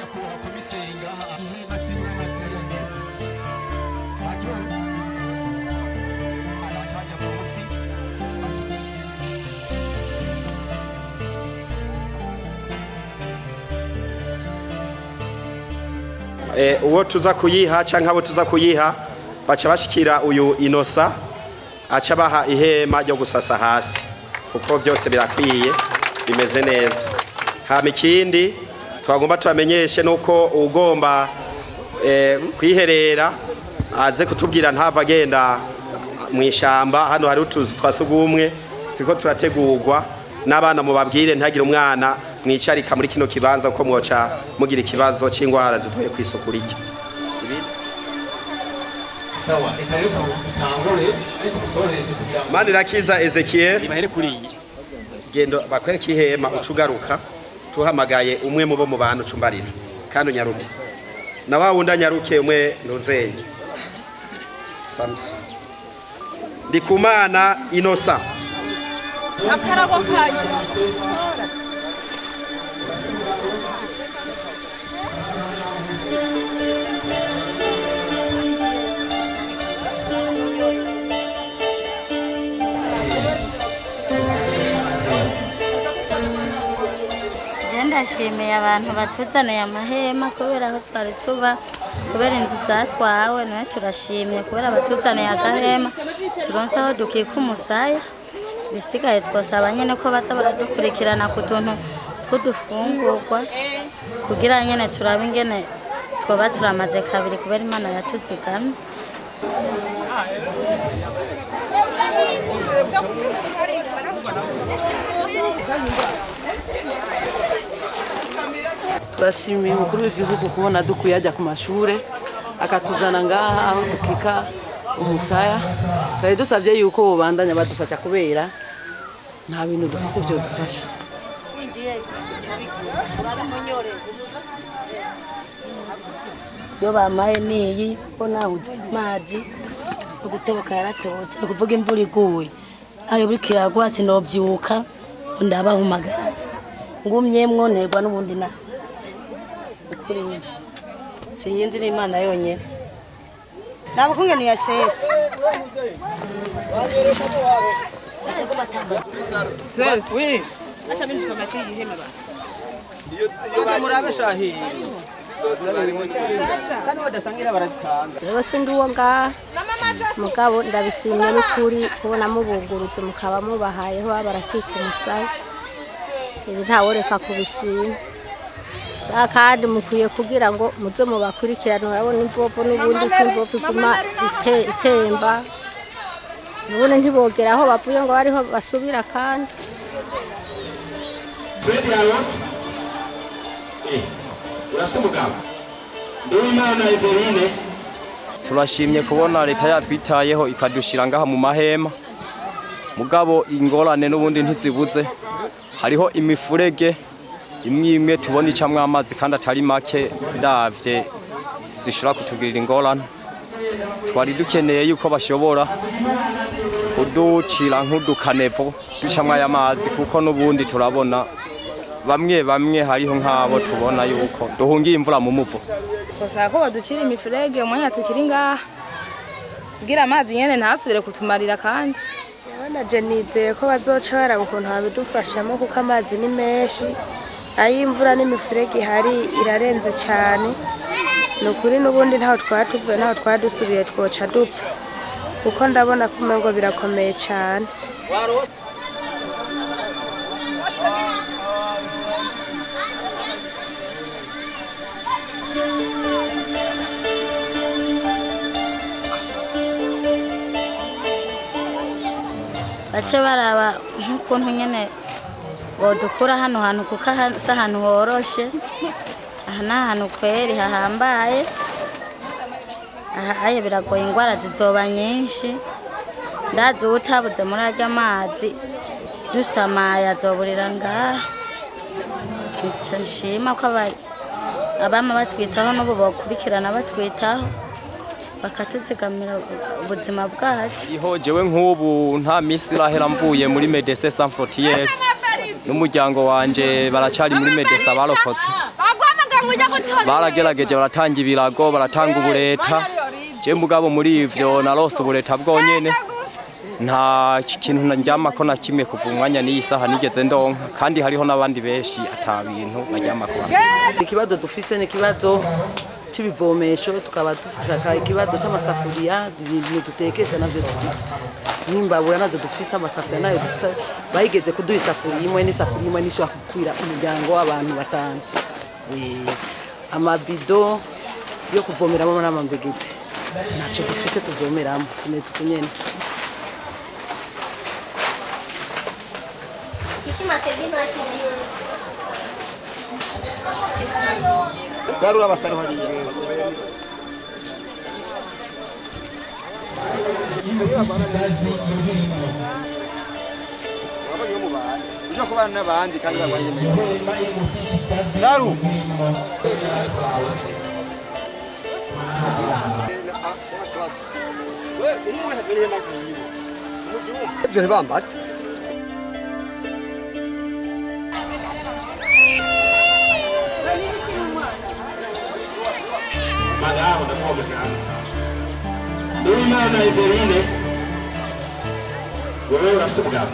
Nyakubahwa komiseri ngaha ihema kirimo amazi yonyene ntakibazo, baca bajya munsi. Uwo tuza kuyiha canke abo tuza kuyiha baca bashikira uyu Inosa, aca baha ihema ryo gusasa hasi, kuko byose birakwiye, bimeze neza. Hama ikindi twagomba tubamenyeshe nuko ugomba kwiherera aze kutubwira, ntava agenda mu ishamba. Hano hari utuzu twa sugumwe turiko turategurwa n'abana. Mubabwire ntihagire umwana mwicarika muri kino kibanza, kuko mwoca mugira ikibazo c'ingwara zivuye kw'isuku rike. Sawa, reka rero dutangure, ariko mutworohereze kugira ngo Manirakiza Ezekiel. Bahere kuri iyi. Gendo bakwereka ihema, uca ugaruka tuhamagaye umwe mu bo mu bantu, ucumbarira kandi unyaruke, na wa wundi anyaruke umwe ntuzenye. Samson Ndikumana Inosa. Akarago kanyu. Je ndashimiye abantu batuzaniye amahema, kubera aho twari tuba, kubera inzu zatwawe nawe. Turashimye kubera batuzaniye agahema, turonse aho dukika umusaya. Bisigaye twosaba nyene ko baza baradukurikirana ku tuntu tw'udufungurwa, kugira nyene turabe ingene twoba turamaze kabiri, kubera Imana yatuzigamye. Turashimiye umukuru w'igihugu kubona dukuye ajya ku mashure, akatuzana ngaha aho dukika umusaya. Twari dusabye yuko bobandanya badufasha, kubera nta bintu dufise vyodufasha. Iyo bamaye niyi ko nahuze amazi no gutoboka, yaratobotse. Ni ukuvuga imvura iguye ayo buriko iragwa sinovyuka ndabahumagara, ngumyemwo nterwa n'ubundi n'amazi. Ukuri nyine siyinzi, n'Imana yonyene. Ntabwo kungene yasesa. Oui. Murabe shahiri. Jewe sindi uwo ngaha, mugabo ndabishimye n'ukuri kubona mubugurutse, mukaba mubahayeho baba barakika umusaya. Ibi ntaworeka kubishima. Kandi mukwiye kugira ngo muze mubakurikirane. Urabona imvovo n'ubundi ko imvovo iguma itemba, ubundi ntibogera aho bavuye ngo bariho basubira kandi. Fred Yaros, urafite umugabo Nduwimana Everine. Turashimye kubona leta yatwitayeho ikadushira ngaha mu mahema, mugabo ingorane n'ubundi ntizibuze. Hariho imifurege imwe imwe tubona icamwo amazi kandi atari make, ndavye zishobora kutugirira ingorane. Twari dukeneye yuko bashobora kuducira nk'udukanevo ducamwo aya mazi, kuko n'ubundi turabona bamwe bamwe hariho nk'abo tubona yuko duhungiye imvura mu muvo. Twasaba ko baducira imifurege umwanya tukiri ngaha, kugira amazi nyene ntasubire kutumarira kandi. Naje nizeye ko bazoca baraba ukuntu babidufashamo, kuko amazi ni menshi, ay'imvura n'imifurege ihari irarenze cyane. Ni ukuri n'ubundi ntaho twatuvuye, ntaho twadusubiye, twoca dupfa, kuko ndabona ko umengo birakomeye cyane. Bace baraba nk'ukuntu nyene bodukura hano hantu, kuko aha si ahantu horoshe. Aha ni ahantu kweri hahambaye. Aha aye biragoye, ingwara zizoba nyinshi. Ndazi uwutabuze muri arya mazi dusamaye azoburira ngaha. Ico nshima ko abama batwitaho n'ubu bokurikirana batwitaho, bakatuzigamira ubuzima bwacu. Iho jewe nk'ubu nta misi irahera mvuye muri Médecins Sans Frontières, n'umuryango wanje baracari muri Médecins barokotse. Baragerageje baratanga ibirago, baratanga ubureta. Je mugabo muri ivyo narose ubureta bwonyene, nta kintu ndyamako na kimwe kuva umwanya n'iyi saha nigeze ndonka, kandi hariho n'abandi benshi ata bintu baryamako bafise. Ikibazo dufise ni ikibazo c'ibivomesho, tukaba dushaka ikibazo c'amasafuriya, ibintu dutekesha navyo dufise, n'imbabura nazo dufise, amasafuriya nayo dufise. Bayigeze kuduha isafuriya imwe, n'isafuriya imwe nishobora gukwira umuryango w'abantu batanu. Amabido yo kuvomeramo n'amambegeti ntacyo dufise tuvomeramo, tumeze uku nyene. Saru abasaru hariya. Uja kubana n'abandi kandi barwaye Saru. Ibyo ntibambatse. Madamu ndakuba. Uwimana Everine, wewe urafite umugabo?